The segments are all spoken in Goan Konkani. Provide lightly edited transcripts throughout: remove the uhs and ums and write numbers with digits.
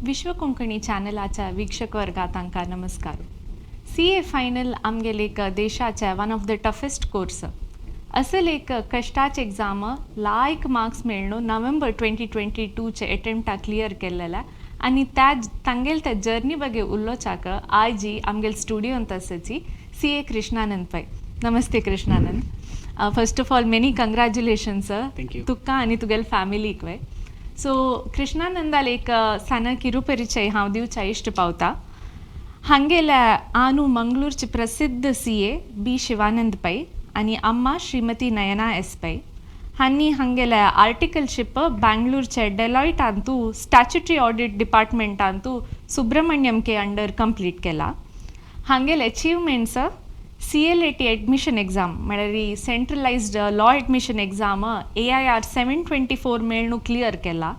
विश्व कोंकणी चॅनलाच्या वीक्षक वर्गा तांकां नमस्कार. सीए फायनल आमगेले एक देशाचे one of the toughest course. असल एक कश्टाचे एग्जाम लायक मार्क्स मेळ्ळो नोव्हेंबर 2022चे अटेम्प्टा क्लियर केल्लेला आनी त्या तांगेल त्या जर्नी ಬಗ್ಗೆ उलोवच्याक आयजी आमगेल स्टुडियोंत आसाची सीए कृष्णानंद पै. नमस्ते Krishnanand. First of all, many congratulations. Thank you. तुका आनी तुगेले फॅमिलीक वे. सो कृष्णानंदाल एक सान किरुपरिचय हांव दिवच्या इश्ट पावता. हांगेल्या आनू मंगळूरचे प्रसिद्ध सीए बी शिवानंद पै आनी अम्मा श्रीमती नयना एस पै. हांणी हांगेल्या आर्टिकलशीप बँगलोरचे डेलॉयटांतू स्टॅच्युटरी ऑडिट डिपार्टमेंटांतू सुब्रमण्यम के अंडर कंप्लीट केला. हांगेले achievements, CLAT admission exam म्हळ्यार centralised law admission exam, AIR 724 मेळ्ळू clear केला.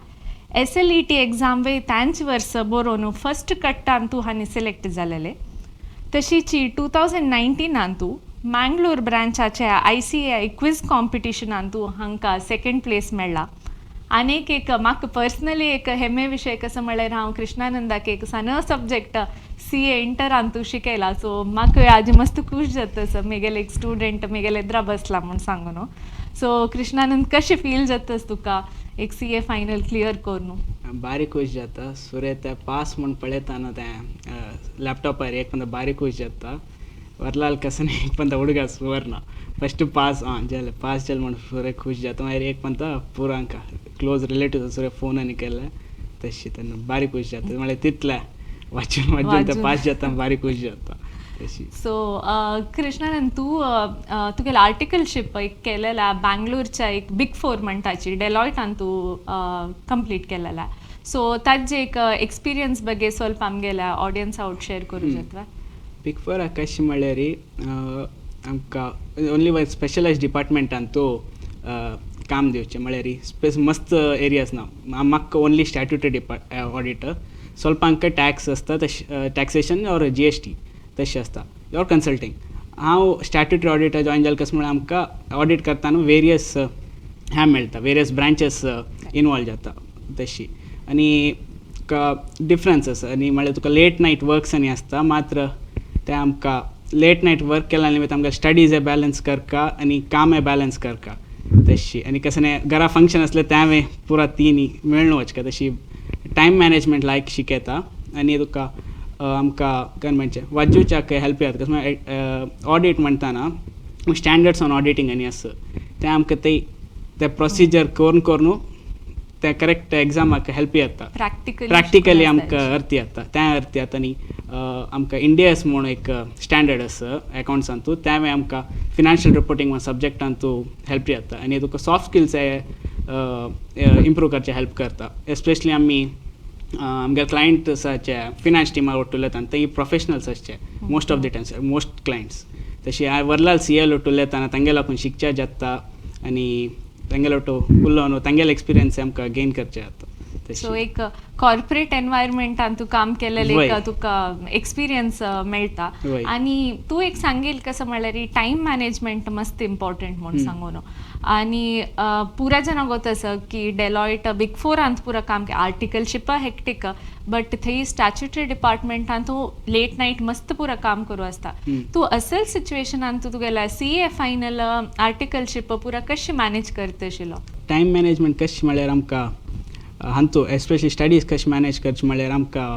एसएलईटी एग्जाम वे तांच वर्स बरोवन फर्स्ट कट्टांतू हांणी सिलेक्ट जालेले. तशीच 2019आंतू मँगलोर ब्रांचाचे आयसीएआय क्विज कॉम्पिटिशनांतू हांकां सेकंड प्लेस मेळ्ळा. आनीक एक म्हाका पर्सनली एक हेमे विशय कसो म्हळ्यार हांव कृष्णानंदाक एक सान सब्जेक्ट सीए इंटरांतू शिकयला. सो म्हाका आज मस्त खूश जाता सर, मेगेले एक स्टुडंट मेगेले एदरा बसला म्हूण सांगून. सो कृष्णानंद, कशें फील जाता तुका एक सीए फायनल क्लियर करून? बारी खुश जाता. सुरे ते पास म्हूण पळयता न्हू तें लॅपटॉपार, एक पंद बारी खुश जाता. वरलाल कसन एक पंद हुडगा सुवर्ण फस्ट पास आं जालें, पास जालें म्हूण सुरे खुश जाता. मागीर एक पंत पुरो आमकां क्लोज रिलेटिव्स सुरे फोन आनी केले तशी, तेन्ना बारी खुश जाता. म्हळ्यार तितलें वाचून वाचून ते पास जाता, बारी खुश जाता तशी. सो कृष्णानंद, तूं तुगेलें आर्टिकलशीप एक केलेला बँगलोरच्या एक बिग फोर म्हणटाची डेलॉयटान तूं कंप्लीट केलेला. सो ताजे एक एक्सपिरियन्स ಬಗ್ಗೆ ಸ್ವಲ್ಪ आमगेल्या ऑडियन्स आवट शेअर करूं जाता? बिग फोर कशें म्हळ्यार आमकां ओन्ली वन स्पेशलायज डिपार्टमेंटान तो काम दिवचें. म्हळ्यार स्पेस मस्त एरियाज ना. म्हाका ओन्ली स्टॅट्युटरी डिपार्ट ऑडिटर, ಸ್ವಲ್ಪ आमकां टॅक्स आसता तशें, टॅक्सेशन ऑर जीएसटी तशें आसता ऑर कन्सल्टींग. हांव स्टॅट्युटरी ऑडिटर जॉयन जालें. कशें म्हळ्यार आमकां ऑडिट करता न्हू वेरियस ह्या मेळटा, वेरियस ब्रांचीस इनवॉल्व जाता तशी आनी तुका डिफरन्स आसा. आनी म्हळ्यार तुका लेट नायट वर्क्स आनी आसता. मात्र ते आमकां लेट नायट वर्क केला निमित्त आमकां स्टडीज बॅलन्स करका आनी कामय बॅलन्स करका तशी. आनी कसं न्ही घरा फंक्शन आसलें तें पुरा तिनी मेळ्ळू वचका. तशी टायम मॅनेजमेंट लायक शिकयता. आनी तुका आमकां काय म्हणचें वाजूच्याक हेल्प जाता. कसं ऑडिट म्हणटाना स्टँडर्ड्स ऑन ऑडिटींग आनी आसा, तें आमकां ते ते प्रोसिजर करून करून ते करेक्ट एग्जामाक हेल्प जाता. प्रॅक्टिकली. प्रॅक्टिकली आमकां अर्थ जाता, तें अर्थ जाता. आनी आमकां इंडियास म्हूण एक स्टँडर्ड आसा अकाउंट्सांतू, तें आमकां फिनान्शियल रिपोर्टींग सब्जेक्टांतू हेल्प जाता. आनी तुका सॉफ्ट स्किल्स इम्प्रूव करचे हेल्प करता. एस्पेशली आमी आमगे क्लायंट्साचे फिनान्स टिमार ಒಟ್ಟು उलयता, ते प्रोफेशनल्स आसचे most of the times, most clients तशी. हांवें वर्लाल सीए ಒಟ್ಟು उलयतना तांगेले लागून शिकच्या जाता आनी तांगेले ಒಟ್ಟು उलोवन तांगेले एक्सपिरियन्स आमकां गेन करचें जाता. सो एक कॉर्पोरेट एनवायरमेंटान तूं काम केलेलें एक तुका एक्सपिरियन्स मेळटा. आनी तूं एक सांगील कसं म्हळ्यार टायम मॅनेजमेंट मस्त इम्पॉर्टंट म्हूण सांगून. आनी पुरा जाणां गोत आसा की डेलॉयट बिग फोरांत पुरा काम आर्टिकलशीप हेक्टीक, बट थंय स्टॅच्युटरी डिपार्टमेंटान तूं लेट नायट मस्त पुरा काम करूं आसता. तूं असल सिच्युएशनान तूं तुगेल्या सीए फायनल आर्टिकलशीप पुरा कशें मॅनेज करता आशिल्लो? टायम मॅनेजमेंट कशें म्हळ्यार आमकां हांतू एस्पेशली स्टडीज कशें मॅनेज करचें म्हळ्यार आमकां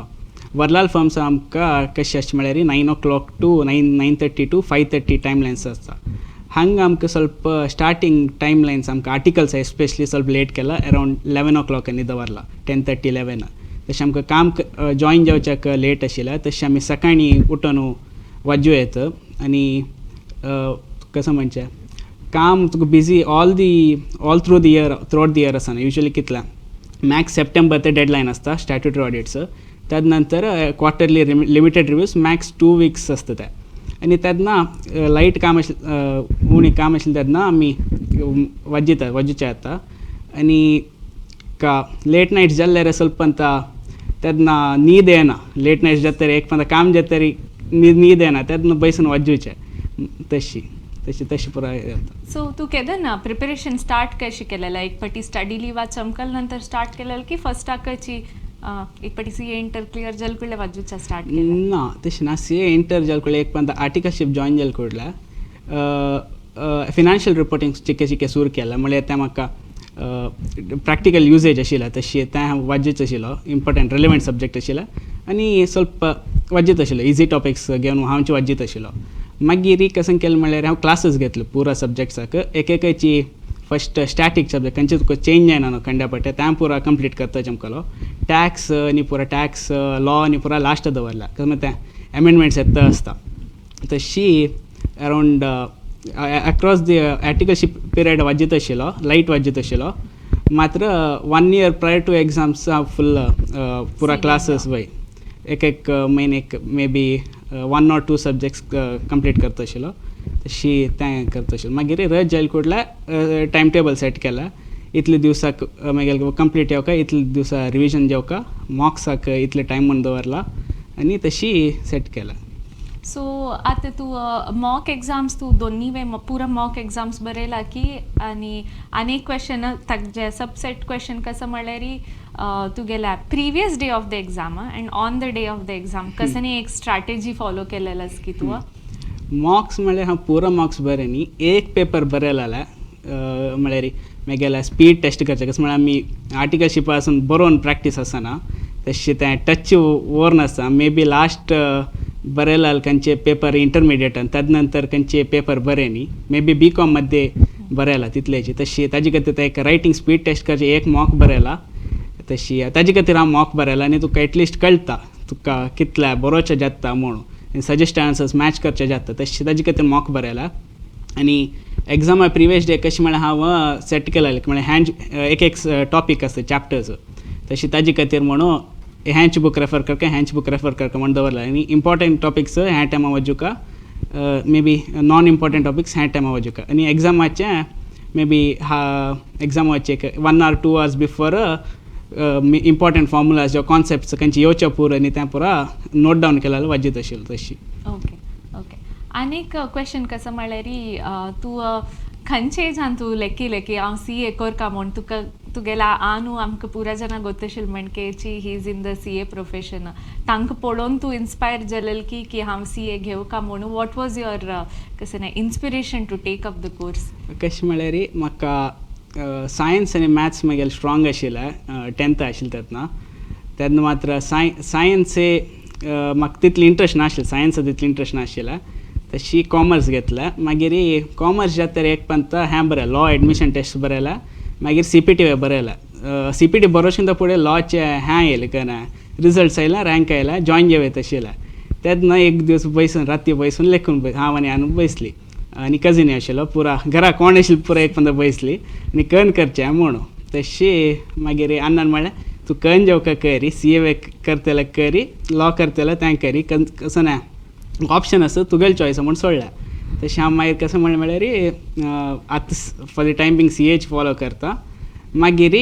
वर्लाल फर्म्स आमकां कशें आसचें म्हळ्यार 9 o'clock to 9:30 to 5:30 time lines आसता. हांगा आमकां ಸ್ವಲ್ಪ स्टार्टींग टायम लायन्स आमकां आर्टिकल्स एस्पेशली ಸ್ವಲ್ಪ लेट केला, अरावंड 11 ओ क्लॉक आनी दवरला, 10:30, 11. तशें आमकां काम जॉयन जावच्याक लेट आशिल्लें. तशें आमी सकाळीं उठून वाजू येता. आनी कसं म्हणचें काम तुका busy all through the year, throughout the year आसना. युजली कितल्या मॅक्स सप्टेंबर ते डेडलायन आसता स्टॅट्युटरी ऑडिट्स. त्याच नंतर quarterly limited reviews, max 2 weeks आसता ते. आनी तेन्ना लायट काम आशिल्लें, उणी काम आशिल्लें, तेन्ना आमी वाजयता वाजूचे येता. आनी का लेट नायट जाल्यार ಸ್ವಲ್ಪ ಅಂತ तेन्ना न्हीद येना. लेट नायट जातरी एक पंदा काम जातरी न्हीद न्हीद येना, तेन्ना बैसून वाजूचें. तशी तशी तशी पुराय जाता. सो तूं केदना प्रिपरेशन स्टार्ट कशें केलेलें? एक पटी स्टडी लिवा चमकल नंतर स्टार्ट केलेलं की फर्स्टाकची एक पाटी सी ए इंटर क्लियर जाल ಕೂಡಲೇ ವಜ್ಜುಚ ಸ್ಟಾರ್ಟ್ केला? ना, तशें ना. सी ए इंटर जाल कूडले एक पंत आर्टिकलशीप जॉयन जाल कूडले फिनान्शियल रिपोर्टिंग चिके चिके सुरू केला. म्हळ्यार तें म्हाका प्रॅक्टिकल युजेज आशिल्लें, तशें तें हांव वाज्जीत आशिल्लो. इम्पॉर्टंट रेलिवंट सब्जॅक्ट आशिल्लें आनी ಸ್ವಲ್ಪ वाज्जीत आशिल्लो. इजी टॉपिक्स घेवन हांवचे वाज्जीत आशिल्लो. मागीर कशें केलें म्हळ्यार हांव क्लासीस घेतले पुरा सब्जॅक्ट्साक एक एकाची. फस्ट स्टॅटीक सब्जॅक्ट, खंयचे तुका चेंज जायना न्हू खंड्या पडटे, तें पुरा कंप्लीट करता चमकलो. टॅक्स आनी पुरा टॅक्स लॉ आनी पुरा लास्ट दवरला, कित्याक तें एमेंडमेंट्स येता आसता. तशी around across the articleship period वाज्जीत आशिल्लो, लायट वाज्जीत आशिल्लो. मात्र one year prior to exams हांव फुल पुरा क्लासीस वय एक एक म्हयनेक maybe one or two subjects complete करता आशिल्लो. तशी तें करता आशिल्लो. मागीर रज जायल कुडले टायम टेबल सेट केला. इतले दिवसाक मागीर कंप्लीट येवका, इतले दिवसा रिविजन जेवका, मॉक्साक इतले टायम म्हूण दवरला आनी तशी सेट केला. सो आतां तूं मॉक एग्जाम्स, तूं दोन्ही वे पुरा मॉक एग्जाम्स बरयला की आनी आनी एक क्वेश्चन ताजे सबसेट क्वेश्चन कसं म्हणल्यार, तुगेल्या previous day of the exam and on the day of the exam कसं एक स्ट्रॅटेजी फॉलो केलेलास की तूं? मॉक्स म्हळ्यार हांव पुरो मॉक्स बरें न्ही, एक पेपर बरयलें. म्हळ्यार मागीर स्पीड टेस्ट करचें कसं म्हळ्यार आमी आर्टिकलशिपा आसून बरोवन प्रॅक्टीस आसना, तशें तें टच ओर नासता. मे बी लास्ट बरयला खंयचे पेपर इंटरमिडिएटान, तद नंतर खंयचे पेपर बरे न्ही. मे बी बी कॉम मध्ये बरयला तितल्याची. तशी ताजे खातीर ते एक रायटींग स्पीड टेस्ट करचे एक मॉक बरयला. तशी ताजे खातीर हांव मॉक बरयला आनी तुका एटलिस्ट कळटा तुका कितल्या बरोवचें जाता म्हणून, सजेस्ट आन्सर्स मॅच करचे जाता. तशें ताजे खातीर मॉक बरयला. आनी एग्जामा प्रिवियस डे कशें म्हळ्यार हांव सेट केलेलें, म्हळ्यार हँड एक एक टॉपीक आसता चॅप्टर्स, तशें ताजे खातीर म्हणून हँच बूक रेफर करका, हँच बूक रेफर करका म्हूण दवरला. आनी इम्पॉर्टंट टॉपिक्स ह्या टायमा वजुका, may be non important topics ह्या टायमा वजुका. आनी एग्जामाचें मे बी हा एग्जामाचे एक 1 or 2 hours before important formulas जो कॉन्सेप्ट्स खंयचे येवचे पुरो आनी तें पुरा नोट डावन केलें वाजीत आशिल्लें तशी. ओके ओके आनीक क्वेश्चन कसं म्हणल्यार, तूं खंयचे एजान तूं लेखी लेखी हांव सी ए करका म्हूण तुका तुगेल्या आनू आमकां पुरा जाणां गोत म्हणकेची he is in the CA profession, तांकां पळोवन तूं इन्स्पायर जालेल की की हांव सी ए घेवका म्हणून? What was your कसं ना inspiration to take up the course? कशें म्हळ्यार म्हाका सायन्स आनी मॅथ्स मागीर स्ट्रॉंग आशिल्लें टेंथ आशिल्लें तेन्ना. तेन्ना मात्र सायन्स म्हाका तितली इंट्रस्ट नाशिल्लें, सायन्स तितली इंट्रस्ट नाशिल्लें. तशी कॉमर्स घेतलें. मागीर कॉमर्स जाता एक पंत हें बरयलें, लॉ एडमिशन टेस्ट बरयलें. मागीर सी पी टी बरयलें. सी पी टी बरोवचे फुडें लॉचें हें येयलें, कना रिजल्ट्स आयलें, रँक आयलें, जॉयन जेवयत आशिल्लें. तेन्ना एक दीस बैसून राती बैसून लेखून हांव आनी आनी बैसली आनी कजीन आशिल्लो, पुरा घरा कोण आशिल्लो पुरा एक पंदरा बैसली आनी कन करचें म्हणून. तशी मागीर अण्णान म्हणलें, तूं कन जेवका करी, सी ए करतले करी, लॉ करतले तें करी, कसं ना ऑप्शन आसा, तुगेली चॉयस म्हूण सोडलें. तशें हांव मागीर कसं म्हणलें म्हळ्यार आतां for the time being C H follow करता, मागीर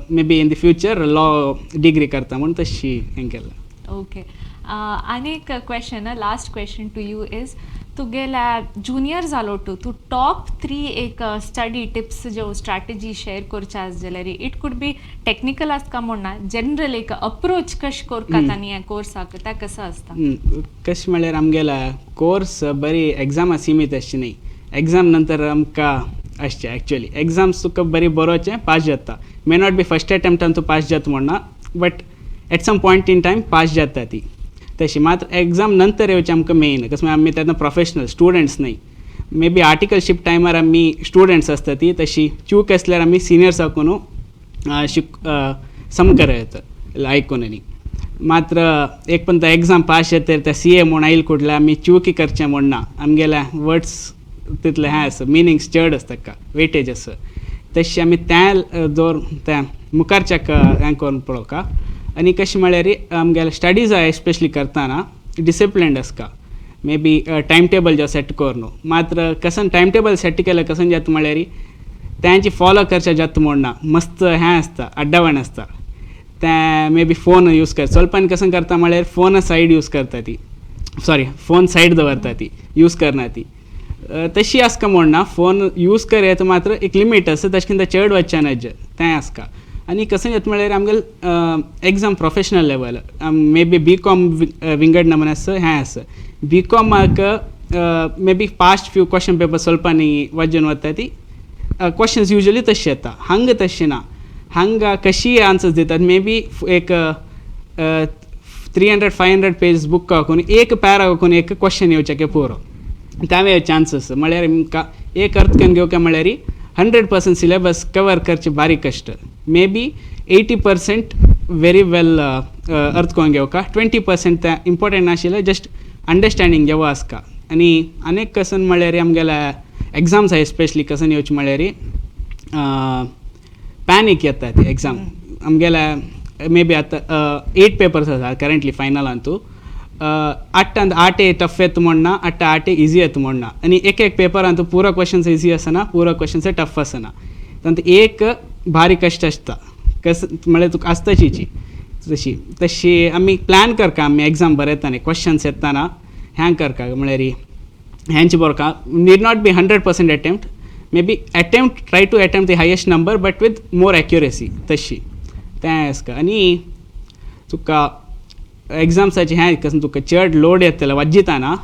maybe in the future law degree करता म्हूण तशी हें केलें. ओके, आनी एक question, last question to you is, तुगेल्या जुनियर जालो टू तूं टॉप थ्री एक स्टडी टिप्स ज्यो स्ट्रॅटेजी शेअर करचे आस जाल्यार, it could be technical आसता म्हूण ना, जनरल एक अप्रोच कशें करतात आनी ह्या कोर्साक तें कसो आसता? कशें म्हळ्यार आमगेल्या कोर्स बरी एग्जामा सिमीत आसची न्ही. एग्जाम नंतर आमकां आसचें एक्चुअली एग्जाम्स तुका बरी बरोवचें, पास जाता. मे not be first अटेम्प्टान तूं पास जाता म्हण ना, but at some point in time pass जाता ती. तशी मात्र एग्जाम नंतर येवचें आमकां मेन कसं आमी तेन्ना प्रोफेशनल स्टुडंट्स न्ही. मे बी आर्टिकलशीप टायमार आमी स्टुडंट्स आसता ती, तशी चूक आसल्यार आमी सिनियर्साकून शिक समकर येता आयकून. आनी मात्र एक पण एग्जाम पास जाता ते सी ए म्हूण आयल कुडल्या आमी चुकी करचें म्हूण ना. आमगेल्या वर्ड्स तितले हें आसा, मिनिंग्स चड आसता ताका, वेटेज आसा. तशें आमी तें दवर तें मुखारच्याक हें करून पळोवका. आनी कशें म्हळ्यार आमगेले स्टडीज एस्पेशली करतना डिसिप्लिन्ड आसता. मे बी टायम टेबल जो सेट करून, मात्र कसन टायम टेबल सेट केलें कसन जाता म्हळ्यार तेंचे फॉलो करचें जाता म्हूण ना. मस्त हें आसता, अड्डावण आसता तें. मे बी फोन यूज कर स्वल्पान कशें करता म्हळ्यार फोन सायड यूज करता ती, सॉरी, फोन सायड दवरता ती, यूज करना ती. तशी आसका म्हूण ना, फोन यूज कर येता, मात्र एक लिमीट आसा, तशें कितें चड वचचें ना तें आसता. आनी कसं येता म्हळ्यार आमगेले exam professional level, maybe B Com विंगड नमुने आसा, हें आसा. बी कॉमाक maybe past few question paper ಸ್ವಲ್ಪ वजन वता, ती क्वेश्चन्स युजली तशे येता. हांगा तशें ना. हांगा कशी आन्सर्स दितात, मे बी एक 300 500 पेज बूक हाकून एक पॅरा हाकून एक क्वेश्चन येवचें पुरो. त्यावे चान्सीस म्हळ्यार आमकां एक अर्थ करून घेवंक म्हळ्यार 100% सिलेबस कवर करचें बारीक कश्ट. Maybe 80% very well अर्थ करून घेवका, 20% तें इम्पॉर्टंट नाशिल्लें, जस्ट अंडरस्टँडींग जेवा आसका. आनी आनीक कसन म्हळ्यार आमगेले एग्जाम्स एस्पेशली कसन येवचें म्हळ्यार पॅनीक येता ती एग्जाम. आमगेले मे बी आतां एट पेपर्स आसा करंटली फायनलांतू. आठांत आठे टफ येता म्हणना, आठ आठे इजी येता म्हणना. आनी एक एक पेपरांत पुरो क्वेश्चन्स इजी आसना, पुरो क्वेश्चन्स टफ आसना. तांत एक भारी कश्ट आसता, कस म्हळ्यार तुका आसताची तशी तशी आमी प्लॅन करता. आमी एग्जाम बरयतना, क्वेश्चन्स येताना हँग करता, म्हळ्यार हेंच बरका need not be 100% attempt, maybe attempt, try to attempt the highest number but with more accuracy. तशी तें आसता. आनी तुका एग्जाम्साचें हें कशें तुका चड लोड येतलें वाजिताना,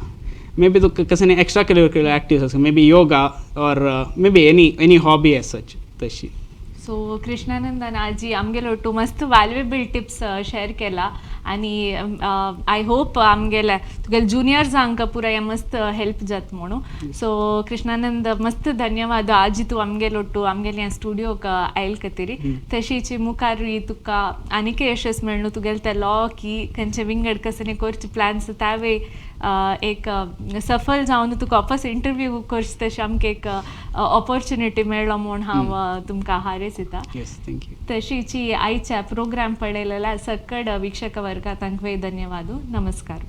मे बी तुका कसं एक्स्ट्रा करिक्युलर एक्टिविटीज आसा, maybe yoga or maybe any hobby as such तशी. सो कृष्णानंदान आजी आमगेलो ಒಟ್ಟು मस्त व्हॅल्युएबल टिप्स शेअर केला आनी I hope आमगेले तुगेले ज्युनियर्सांक पुराय मस्त हेल्प जात म्हणून. सो कृष्णानंद, मस्त धन्यवाद, आजी तूं आमगेलो ಒಟ್ಟು आमगेले स्टुडियोक आयल खातीर. तशीच मुखारूय तुका आनीकय यशस मेळ्ळू, तुगेले ते लॉ की खंयचे विंगड कसले करचे प्लॅन्स त्यावे एक सफल जावन तुका वापस इंटरव्यू करचे तशें आमकां एक ऑपॉर्च्युनिटी मेळ्ळो म्हूण हांव तुमकां हारेस दिता. Yes, thank you. तशीची आयच्या प्रोग्राम पळयलेल्या सकड वीक्षक वर्गा तांकां धन्यवाद. नमस्कार.